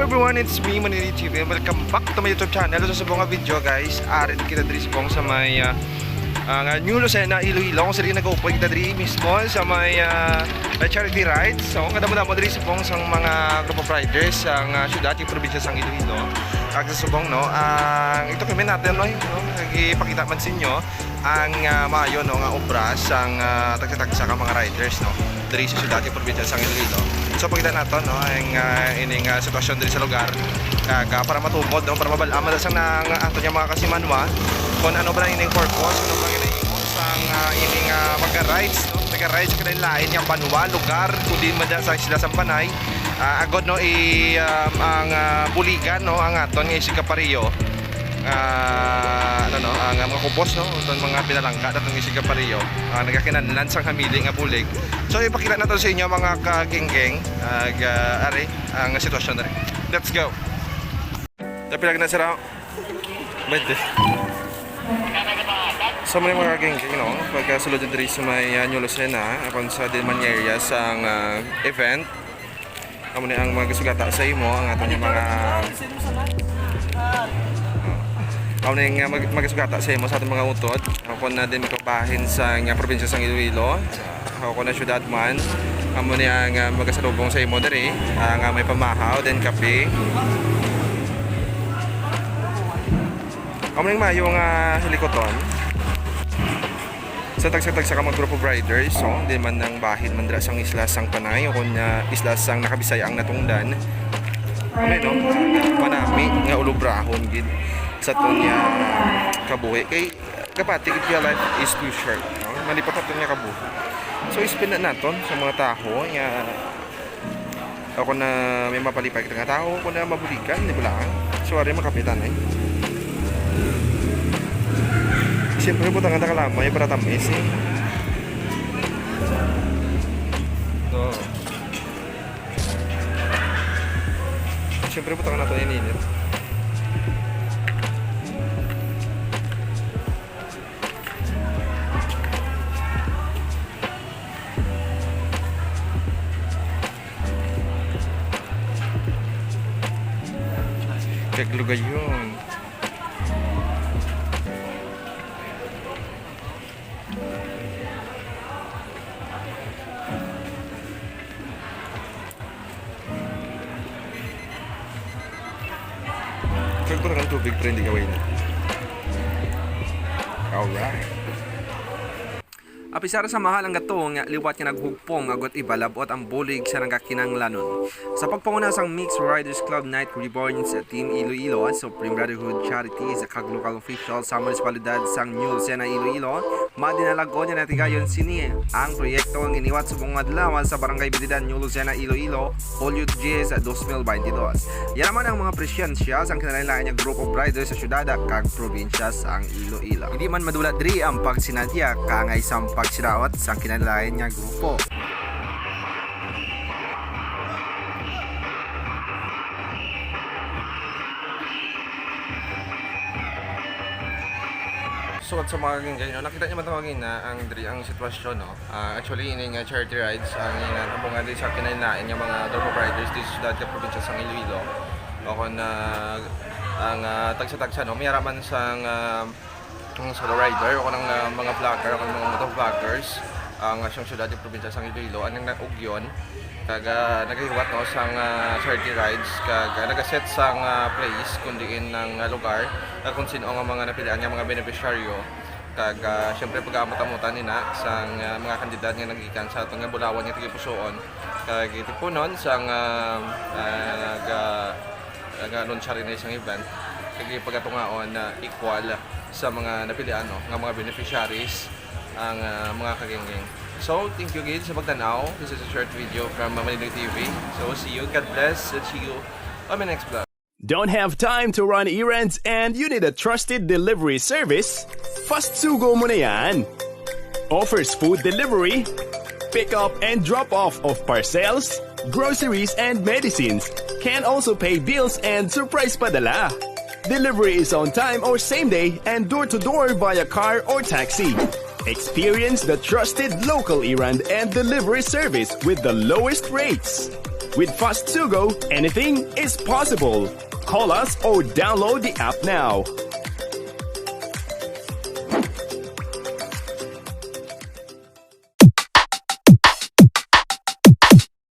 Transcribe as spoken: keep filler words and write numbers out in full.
Everyone, it's me, Manini T V, and welcome back to my YouTube channel. So, sa mga video, guys, ari kita diri subong sa may, ah, ah, nga New Lucena, Iloilo. Kung saan nag-uupod kita diri mismo sa may, ah, may charity rides. So, kadamo-damo diri subong sang mga group of riders sang, ah, syudad, yung probinsya sang Iloilo. Kag sa subong, no, ang ito kami natin, no, no, nagipakita man sa inyo ang, ah, maayo, no, nga obra sang, ah, tagsa-tagsa ka mga riders, no, diri sa syudad, yung probinsya sang Iloilo. So, pakita nato, no, ang, ah, ining, ah, sitwasyon diri sa lugar. Kag, ah, para matumod, no, para mabal-an man sang nang ato niya mga kasimanwa kung ano ba ining purpose, ano ba ining sang, ah, ining, ah, pagka-rides, no, pagka-rides sa lain-lain nga banwa, lugar, kundi man sa isla sang Panay. Ah, agod, no, i, um, ang, ah, buligan, no, ang aton nga isigkapariyo. Ah, ano, no, ang, ah, mga kupos, no, itong mga pinalangga naton nga isigkapariyo, ah, nagakinahanglan sang hamili nga bulig. So, ipakita nato sa inyo, mga kagingking, ag, ah, ari ang sitwasyon diri. Let's go. Dapil na sila. Bente. So, may mga kagingking, no, pagkasulod diri sa may, ah, New Lucena, akon sa din man nga area sang, ah, event. Amo ni ang magasugata sa imo, ang ato niya mga, amo ni nga mag-, magasugata sa imo sa ating mga utod. Ako na din makabahin sa nga probinsya sang Iloilo. Ako na syudad man. Amo ni ang, ah, magasalubong sa imo diri, ah, nga may pamahaw, then kape. Amo ni ang mayo nga hilikoton. Sa tagsa-tagsa ka mga group of riders, so, di man nang bahin man dira sang isla sang Panay o kun, ah, isla sang Nakabisaya ang natungdan. Kami, no? Manami nga ulubrahon gid sa aton nga kabuhi. Kay, kapati gid nga life is too short, no? Malipat aton nga kabuhi. So, spend na naton sa mga tawo nga Ako na may mapalipay kita nga tawo, ako na mabuligan, di ba lang? So, ari makapitan eh. Siyempre, butangan na kalamay para tamis eh. No. Siyempre, butangan nato yung init. Kag lugayon. Kag parang ang tubig, pero hindi kaway na. Alright. Apisar sa mahal ang gatong, liwat nga naghugpong, agot ibalabot ang bulig sa nagakinanglanon. Sa pagpanguna sang Mixed Riders Club Night Reborn sa Team Iloilo, Supreme Brotherhood Charities, kag local officials sa munisipalidad sang New Lucena, Iloilo, madinalagon nga natigayon sini ang proyekto nga giniwat subong nga adlaw sa Barangay Bilidan, New Lucena, Iloilo, Hulyo diyes, dos mil baynte dos. Yara man ang mga presensia sang kinalain-lain nga group of riders sa syudad kag probinsya sang Iloilo. Hindi man madula diri ang pagsinadya kaangay sang pagsidaot sang kinalain nga grupo. So, at sa mga kagingking, no, nakita niyo man ito kanina, ang diri ang sitwasyon, no? Ah, actually, ini nga charity rides, ang ginatambungan din sa kinalain-lain nga mga group of riders dito sa syudad kag probinsya sang Iloilo. O kung, ah, ang, ah, tagsa-tagsa, no, may ara man sang, ah, ang solo rider, o kung ang, ah, mga vlogger, o kung mga motovloggers, ang, ah, siyang syudad ug probinsya sang Iloilo, ang nag-ugyon, kag, ah, nagahiwat, no, sang, ah, charity rides, kag, ah, nagaset sang, ah, place, kun diin ang, ah, lugar, kag kung sino ang mga napilian nga mga benepisyaryo. Kag, ah, siyempre, pag-aamot-amutan nina sang, ah, mga kandidat nga naggikan sa aton nga bulawan nga tagipusoon, kag itipunon sang, ah, ah, nag-, ah, nag-anunsya rin sa isang event, kag ipagatunghaon na equal sa mga napilian, no, nga mga beneficiaries ang, ah, mga kagingking. So, thank you gid sa pagtanaw. This is a short video from Maninoy T V. So, see you. God bless and see you on my next vlog. Don't have time to run errands and you need a trusted delivery service? Fast Sugo mo na yan. Offers food delivery, pick up and drop off of parcels, groceries and medicines. Can also pay bills and surprise padala. Delivery is on time or same day and door to door via car or taxi. Experience the trusted local errand and delivery service with the lowest rates. With Fast Sugo, anything is possible. Call us or download the app now.